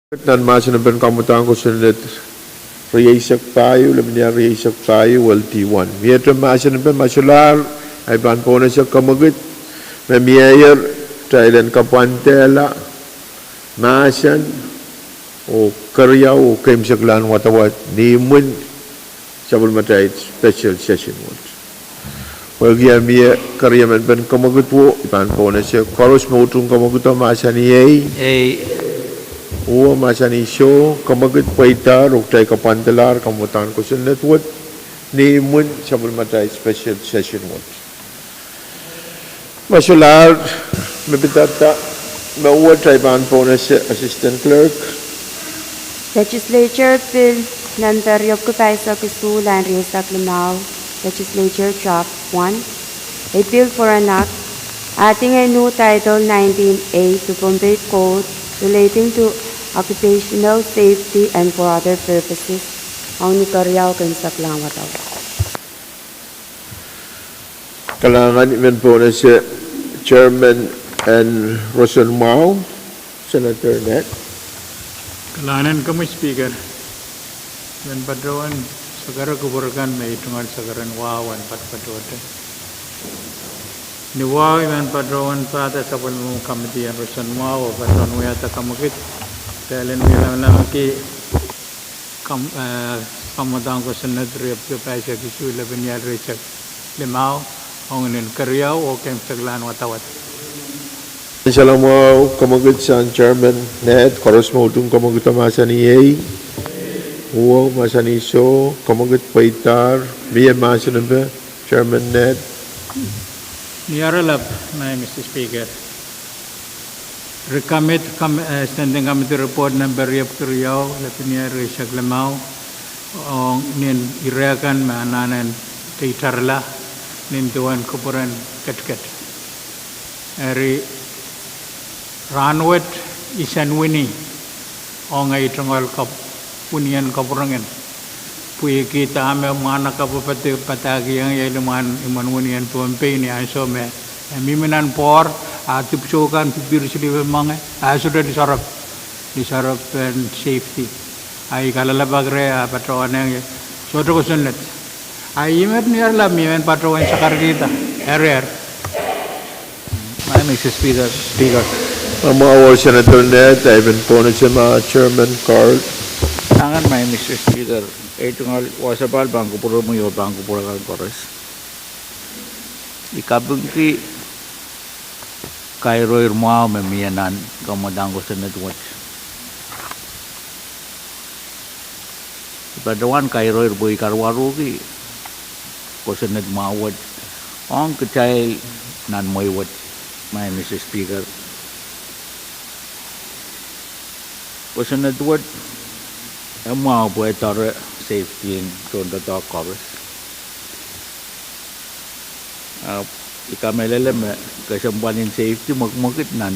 Nan mahsen en pein kamwadahn kosonned rieisek pahieu, lepin ial rieisek pahieu, L D one. Miehte mahsen en pein, ma solahr, ahi pahn pohnese kemwekid me mieier, kitail en kapwandehla mahsen oh keriau oh keimwseklahn wadawad ni imwin sapwellimatail special session wet. Pwehki mie keriemen pein kemwekid wo, I pahn pohnese koaros me utung kemwekido mahsanih ei. Ei. Uwe mahsanih soh, kemwekid pweidahr oh kitail kapwandelahr kamwadahn kosonned wet ni imwin sapwellimatail special session wet. Ma solahr, me pidada, me wet ahi pahn pohnese Assistant Clerk. Legislature Bill number riepwiki pahisek isuh, line rieisek limau, Legislature Draft one, a bill for an act adding a new title nineteen A to Pohnpei Code relating to occupational safety and for other purposes. Ong ni keriau keimwseklahn wadawad. Kalahngan, I men pohnese Chairman en roson mwahu, Senator Ned. Kalahngan en komwi Speaker. I men patohwan sakara kupwur kan me I tungoal sakaren wahu en patopatohte. Ni wahu I men patohwan pahda sapwellimomwi committee en roson mwahu oh patohwan wiahda kemwekid, kitail en wia lamalamki kam-, eh, kamwadahn kosonned riepwiki pahisek isuh, lepin ial rieisek limau, ong ni keriau oh keimwseklahn wadawad. Salamwahu, kemwekid sang Chairman Ned, koaros me utung kemwekido mahsanih ei. Uwe mahsanih soh, kemwekid pweidahr, mie mahsen en pein Chairman Ned. Ni aralap, Madam Mister Speaker. Recommit com-, eh, Standing Committee Report number riepwiki riau, lepin ial rieisek limau, ong ni irehkan me anahne teitarala ni duwen kupwuren ketiket. Eri rahnwet I sen wini ong ei tungoal kap-, winien kapwurengen. Pwehki dahme mwahnakapw pahn padahkihong ie limwahn imwen winien Pohnpei ni ansou me e mihmi nan pwoahr, a dipwisou kan pipir silipe menge, a sohte lisoarop, lisoarop en safety. A I kalelapak reh a patohwan ong ie, sohte kosonned. A I met ni aralap me I men patohwan sakarkihda. Eri, eri. Madam Mister Speaker, Speaker. Mwahu Senator Ned, I men pohnese ma Chairman Carl. Angan Madam Mister Speaker, ei tungoal wasa pahn kupwuromwi oh pahn kupwur akan koaros. I kapingki kairoir mwahu me mie nan kamwadahn kosonned wet. I patohwan kairoir pwe I karuwaruki kosonned mwahu wet ong kitail nan mwehi wet, Madam Mister Speaker. Kosonned wet e mwahu pwe e doare safety en tohndoadoahk koaros. Ahpw I kamehlele me kesempwal en safety mwekmwekid nan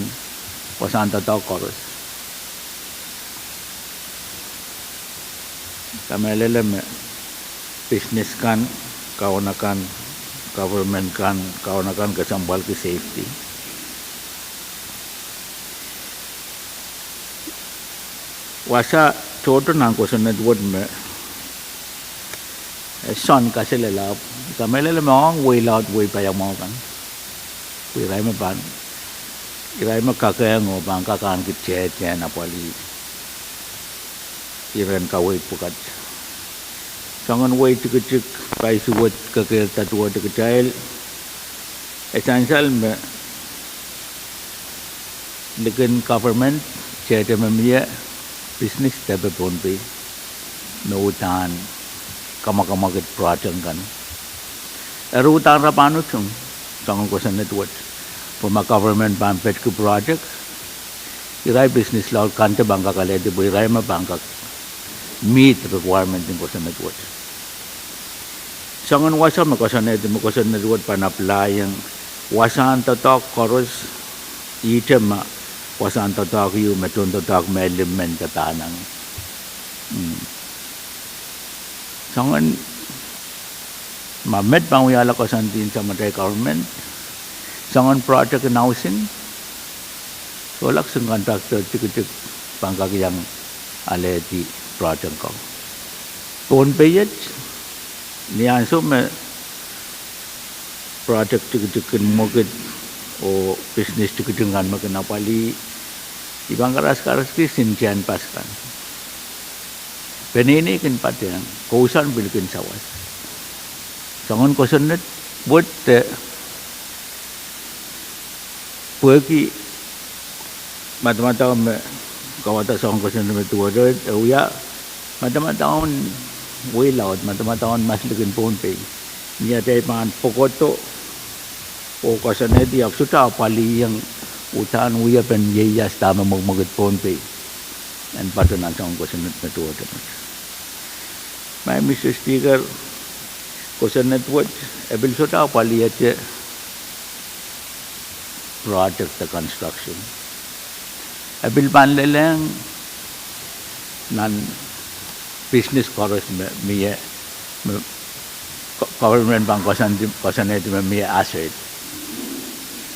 wasahn doadoahk koaros. Kamehlele me business kan, kaun akan, government kan, kaun akan kesempwalki safety. Wasa tohto nan kosonned wet me e soangen kaselel, ahpw I kamehlele me ong wehi laud, wehi paiamwahu kan. Pwe irail me pahn, irail me kakehng o pahn kak ahneki tehte en apwalih iren kaweid pwukat. Soangen wehi tikitik, paisuwed, kekeirda duwehte kitail, e sansal me likin government, tehte me mie, business depe Pohnpei me uhdahn kamwakamwakid project kan. Eri uhdahn re pahn utung soangen kosonned wet. Pwe ma government pahn pedki project, irail business laud kan de pahn kak alehdi pwe irail me pahn kak meet requirement en kosonned wet. Soangen wasa me kosonned, me kosonned wet pahn apply-ong wasahn doadoahk koaros, ihte ma wasahn doadoahk ieu me tohndoadoahk me limmen de pahn ong. Soangen ma met pahn wiahla koasoandi en samatail government, soangen project en housing, sohla kisin contractor tikitik pahn kak iang alehdi project ko. Pohnpei iet, ni ansou me project tikitik kin mwekid oh business tikitik kan me kin apwalih, I pahn karaskaraski sin tehnpas kan. Peneinei kin patehng, kousoan pil kin sawas. Soangen kosonned wet de pwehki madamadau me kauwada soangen kosonned me duwehte e wia madamadau en wehi laud, madamadau en maslikin Pohnpei. Ni atail pahn pwokodo oh koasoanehdi ahpw sohte apwalihiong uhdahn wiepen ieias dahme mwekimwekid Pohnpei en patohwan soangen kosonned me duwehte met. Maing Mister Speaker, kosonned wet e pil sohte apwalihete project de construction. E pil pahn lelehng nan business koaros me mie, me ko-, government pahn koasoanehdi, koasoanehdi me mie hazard.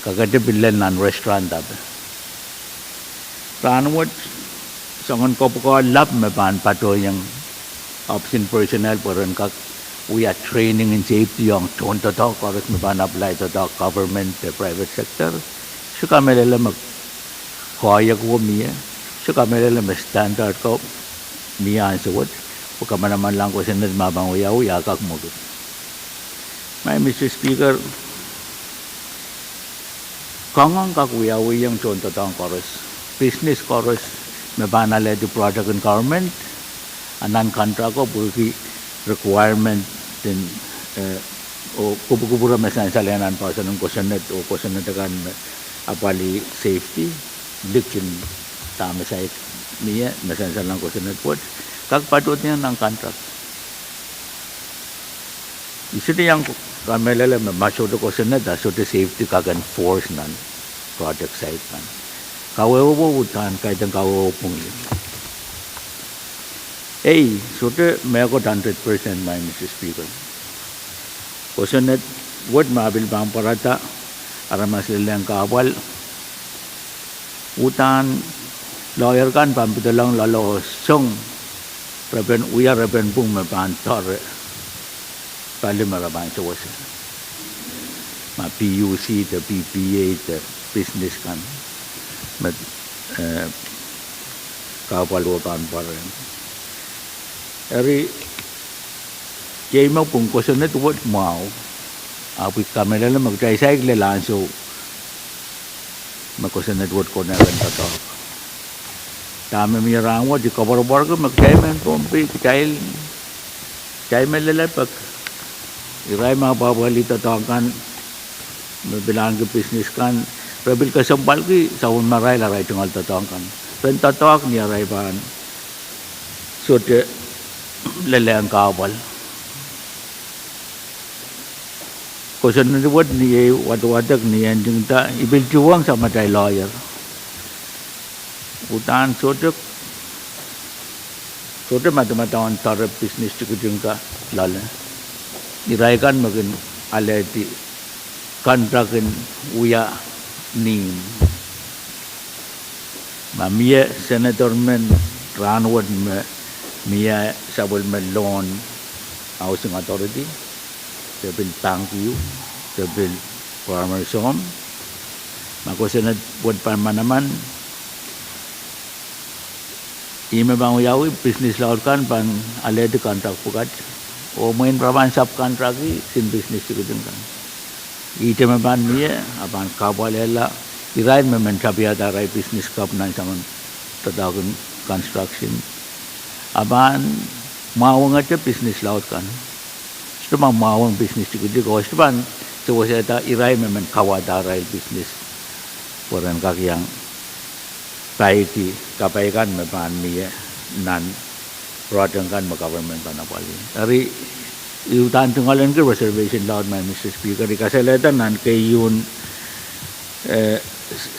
Kakete pil lel nan restaurant ape. Rahnwet, soangen kopwukoa lap me pahn patohiong opsin personnel pwe ren kak wia training in safety ong tohndoadoahk koaros me pahn apply doadoahk government de private sector. Se kamehlele me koahiek ko mie, se kamehlele me standard ko mie ansou wet, pwe kamanamanlahng kosonned me pahn wiawi a kak mwekid. Maing Mister Speaker, koangoang kak wiawihong tohndoadoahk koaros, business koaros me pahn alehdi project en government, a nan contract ko pwehki requirement en, eh, oh kupwukupwure me sansal nan poahsoan en kosonned oh kosonned akan me apwalih safety, likin dahme saik mie me sansal nan kosonned wet, kak patohdiong nan contract. I sohte iang kamehlele me ma sohte kosonned a sohte safety kak enforce nan project site kan. Kawehwe uhdahn kaidehn kawehwe pwung ie. Ei, sohte mehkot hundred percent, Maing Mister Speaker. Kosonned wet me pil pahn pwarada aramas lelehng kahpwal, uhdahn lawyer kan pahn pedolong loale oh song, re pahn wia re pahn pwung me pahn doare pali me re pahn sewese. Ma PUC de PPA de business kan me, eh, kahpwal wet pahn pwarehng. Eri, iei me pwung kosonned wet mwahu, ahpw I kamehlele me kitail saik lel ansou me kosonned wet konehng en doadoahk. Dahme mie rahnwet I koapworopworki me kitail mehn Pohnpei, kitail, kitail me lelepek, irail me apwapwalih doadoahk kan, me pil ahneki business kan, re pil kesempwalki sapwellimarail arail tungoal doadoahk kan. Ren doadoahk ni arail pahn sohte lelehng kahpwal. Kosonned wet ni ei wadwadek ni ei ntingda, I pil tuhwong samatail lawyer. Uhdahn sohte, sohte madamadau en doare business tikitik kan loale. Irail kan me kin alehdi contract en wia neim. Ma mie senator men rahnwet me mie sapwellime loan Housing Authority, de pil pahngkih, de pil pwaromwer soh, ma kosonned wet pahn manaman, ih me pahn wiawi business laud kan pahn alehdi contract pwukat, oh mwein re pahn subcontractki sin business tikitik kan. Ihte me pahn mie, a pahn kahpwalehla irail me men tapiada arail business kapw nan soangen doadoahk en construction. A pahn mwahuwongete business laud kan. Sohte pahn mwahuwong business tikitik, oh sohte pahn sewesehda irail me men kauwada arail business pwe ren kak iang paiki kapai kan me pahn mie nan project kan me government pahn apwalih. Eri, I uhdahn tungoalenki reservation laud, Maing Mister Speaker, I kasalehda nan keieun, eh,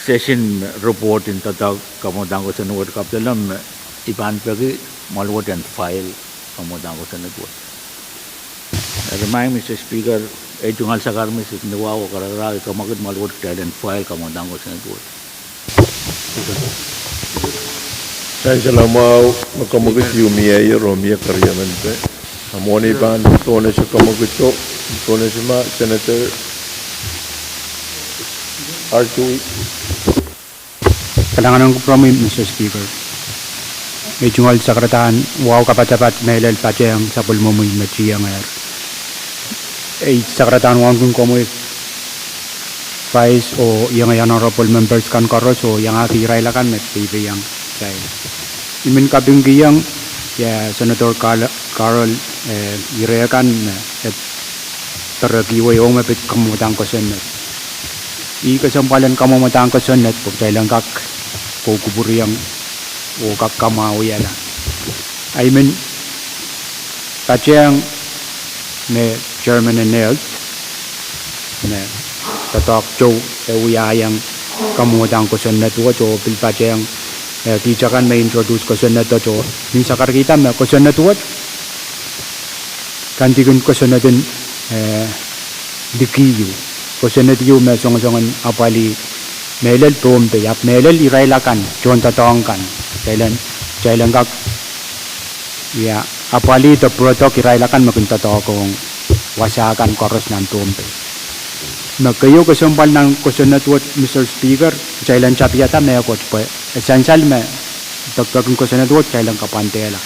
session report en doadoahk kamwadang kosonned wet kapitol me I pahn peki mwahl wet en file kamwadang kosonned wet. Eri Maing Mister Speaker, ei tungoal sakar me sik ni wahu oh karakarahk, I kamwakid mwahl wet kitail en file kamwadang kosonned wet. Ansou lamau me kamwekid ieu mie, oh mie keriaun mehn pei. A mwohni pahn donation kamwekid, donation ma Senator Artui. Kalahngan en kupwuromwi, Mister Speaker. Ei tungoal sakaradahn wahu kapatapat mehlel patehng sapwellimomwi me tiengehr. Ei sakaradahn wauneki komwi Vice oh iengei honorable members kan koaros oh iangahki irail akan me peipeiong kitail. I men kapingkihong, ia, Senator Carl, Carl, eh, ire kan me, eh, pereki wei oh me pid kamwadang kosonned. Ih kesempwal en kamwadang kosonned pwe kitail en kak kou kupwuriong oh kak kamwahwihala. I men patehng me chairman en health me doadoahk tou e wiahiong kamwadang kosonned wet oh pil patehng, eh, kihda kan me introduce kosonned wet oh nin sakarkihda me kosonned wet kandikih kosonned en, eh, liki ieu. Kosonned ieu me songosong en apwalih mehlel Pohnpei, ahpw mehlel irail akan, tohndoadoahk kan. Kitail en, kitail en kak, ia, apwalih de pwurodohk irail akan me kin doadoahk ong wasa kan koaros nan Pohnpei. Me keieu kesempwal nan kosonned wet, Mister Speaker, kitail en tapihada mehkot pwe e sansal me pekipek en kosonned wet kitail en kapwandehla.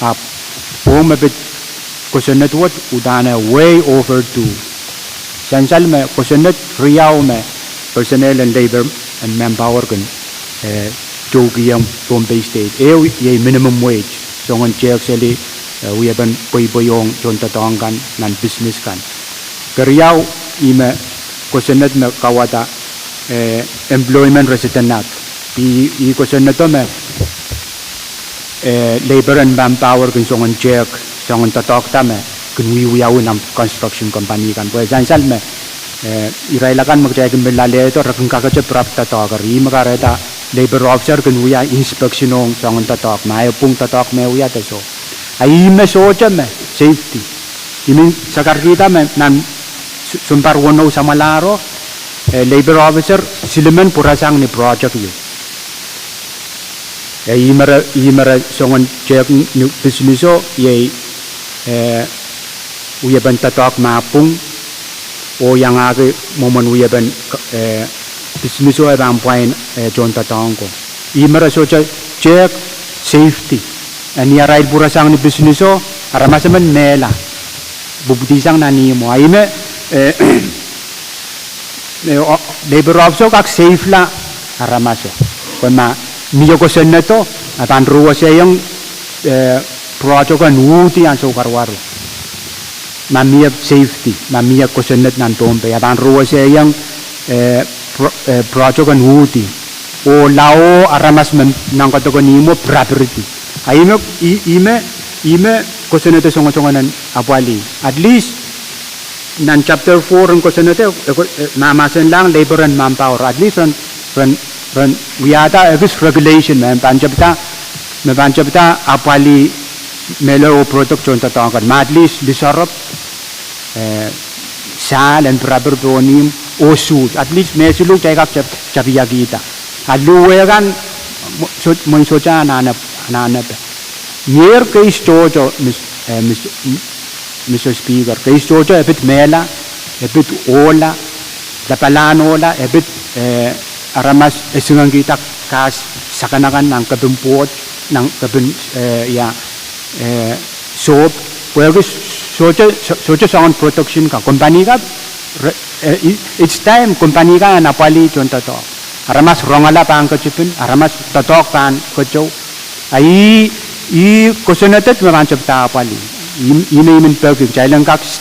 Ahpw oh me pid kosonned wet uhdahn e way overdue. Sansal me kosonned riau me Personnel and Labour and Manpower kin, eh, toukihong Pohnpei State, ehu iei minimum wage, songen tehk seli, eh, wiepen pweipwei ong tohndoadoahk kan nan business kan. Keriau, ih me kosonned me kauwada, eh, Employment Resident Act. Ih, ih kosonnedo me, eh, Labour and Manpower kin songen tehk, songen doadoahkda me kin wiewiawi nan construction company kan. Pwe sansal me, eh, irail akan me kitail kin pil alehdo, re kin kakete pirap doadoahk. Ih me kahrehda labour officer kin wia inspection ong songen doadoahk, ma e pwung doadoahk me wia de soh. A ih me sohte me safety. I men sakarkihda me nan s-, sounpar weneu samwalahro, eh, labour officer silimen pwurasang ni project ieu. Eh, ih me re, ih me re songen tehk ni businesso, iei, eh, wiepen doadoahk me pwung, oh iangahki mwomwen wiepen, eh, businesso e pahn pwain, eh, tohndoadoahk ko. Ih me re sohte tehk safety. A ni arail pwurasang ni businesso, aramas emen mehla. Pwupwudisang nan ihmwo. A ih me, eh, eh, o-, labour officer kak safela aramaso. Pwe ma mie kosonnedo, a pahn ruwesehiong, eh, project en uhdi ansou karuwaru. Ma mie safety, ma mie kosonned nan Pohnpei, a pahn ruwesehiong, eh, pro-, eh, project en uhdi. Oh lao aramas me nan koadoken ihmwo pirapiridi. A ih me, ih, ih me, ih me kosonnedo songosongen en apwalih. At least, nan chapter four en kosonnedo, eh, ko-, eh, mahmahsenlahng labour and manpower. At least ren, ren, ren wiahda ekis regulation me pahn tepida, me pahn tepida apwalih mehlel oh pwurodohk tohndoadoahk kan. Ma at least lisoarop, eh, sahl en pirapir pohn ihmw, oh suit. At least me siluh kitail kak tep-, tapiakihda. A luhwe kan, mwo-, so-, mwein sohte anahne-, anahnepe. Mier kei tohto, Mis-, eh, Mis-, Mister Speaker, kei tohto e pid mehla, e pid ohla, lapalahn ohla, e pid, eh, aramas e singekihda kahs sakanakan nan kepin pwoht, nan kepin, eh, ia, eh, sohp, pwehki sohte, so-, sohte soangen protection kan, company kan, re-, eh, i-, it's time company kan en apwalih tohndoadoahk. Aramas rongala pahn ketipin, aramas doadoahk pahn keteu. A ih, ih kosonned me pahn tepida apwalih. Ih, ih me I men peki, kitail en kak s-,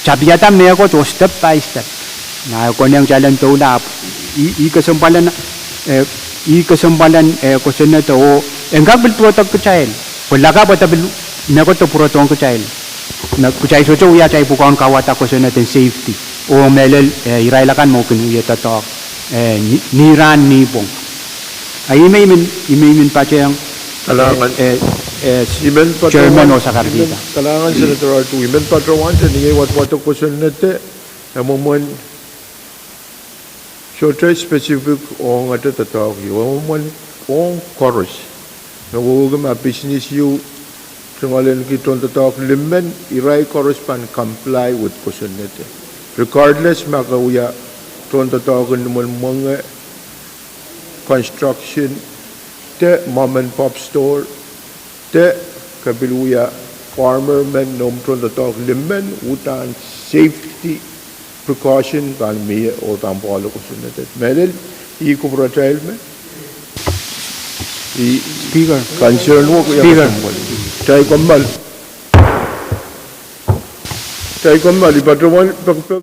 tapiada mehkot oh step by step. Na e konehng kitail en doula ahpw, ih, ih kesempwalen, eh, ih kesempwalen, eh, kosonnedo oh, en kak pil pwurodohng kitail. Pwe lakapw e pil, mehkot e pwurodohng kitail. Me kitail sohte wia atail pwukoahn kauwada kosonned en safety. Oh mehlel, eh, irail akan me kin wie doadoahk, eh, ni, ni rahn ni pwung. A ih me I men, ih me I men patehng, eh, eh, eh, I men patehng, Chairman oh sakarkihda. Kalahngan Senator Artu, I men patehng wahn te ni ei wadwadek kosonned te, e mwomwen sohte specific ong ete doadoahk ieu, e mwomwen ong koaros. Me wehwehki ma business ieu tungoalenki tohndoadoahk limen, irail koaros pahn comply with kosonned. Regardless ma ke wia tohndoadoahk en mwenge, construction, de mom and pop store, de ke pil wia farmer men noumw tohndoadoahk limen, uhdahn safety precaution pahn mie oh pahn pwahlo kosonned. Mehlel, ih kupwuratail me. Speaker. Concern wet, Speaker. Kitail kommoal. Kitail kommoal, I patohwan pekipek.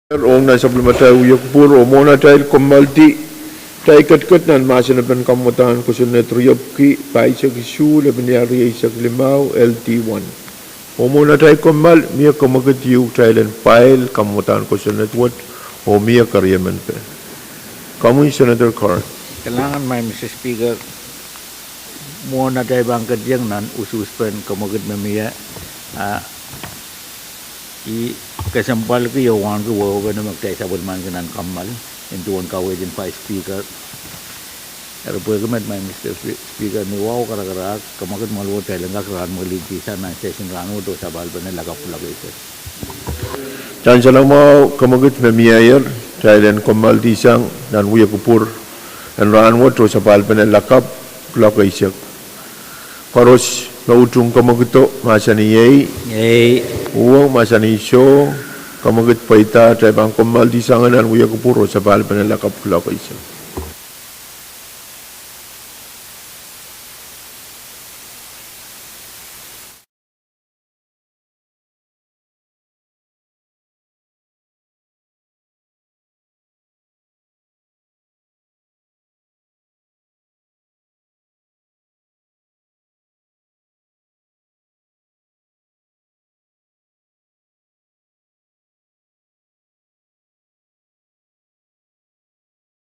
Ong nan sapwellimatail wia kupwur oh mwohn atail kommoaldi, kitail ketiket nan mahsen en kamwadahn kosonned riepwiki, pahisek isuh, lepin riau rieisek limau, L D one. Oh mwohn atail kommoal, mie kemwekid ieu kitail en pail kamwadahn kosonned wet, oh mie keriemen pe. Komwi Senator Corn. Kalahngan, Madam Speaker. Mwohn atail pahn ketieng nan usuhspen kemwekid me mie, ah, I kesempwalki oh wauneki wehwehpene me kitail sapwellimaniki nan kommoal, en duwen kaweid en Vice Speaker. Eri pwehki met, Madam Speaker, ni wahu karakarahk, kemwekid mweluwo kitail en kak rahnwelihdi sang nan session rahnwet oh sapahl pene lakapw kuloak eisek. Sansal mwahu, kemwekid me mieier, kitail en kommoaldihsang nan wia kupwur en rahnwet oh sapahl pene lakapw kuloak eisek. Koaros me utung kemwekido mahsanih ei. Uhwong mahsanih soh. Kemwekid pweida, kitail pahn kommoaldihsang nan wia kupwur oh sapahl pene lakapw kuloak eisek.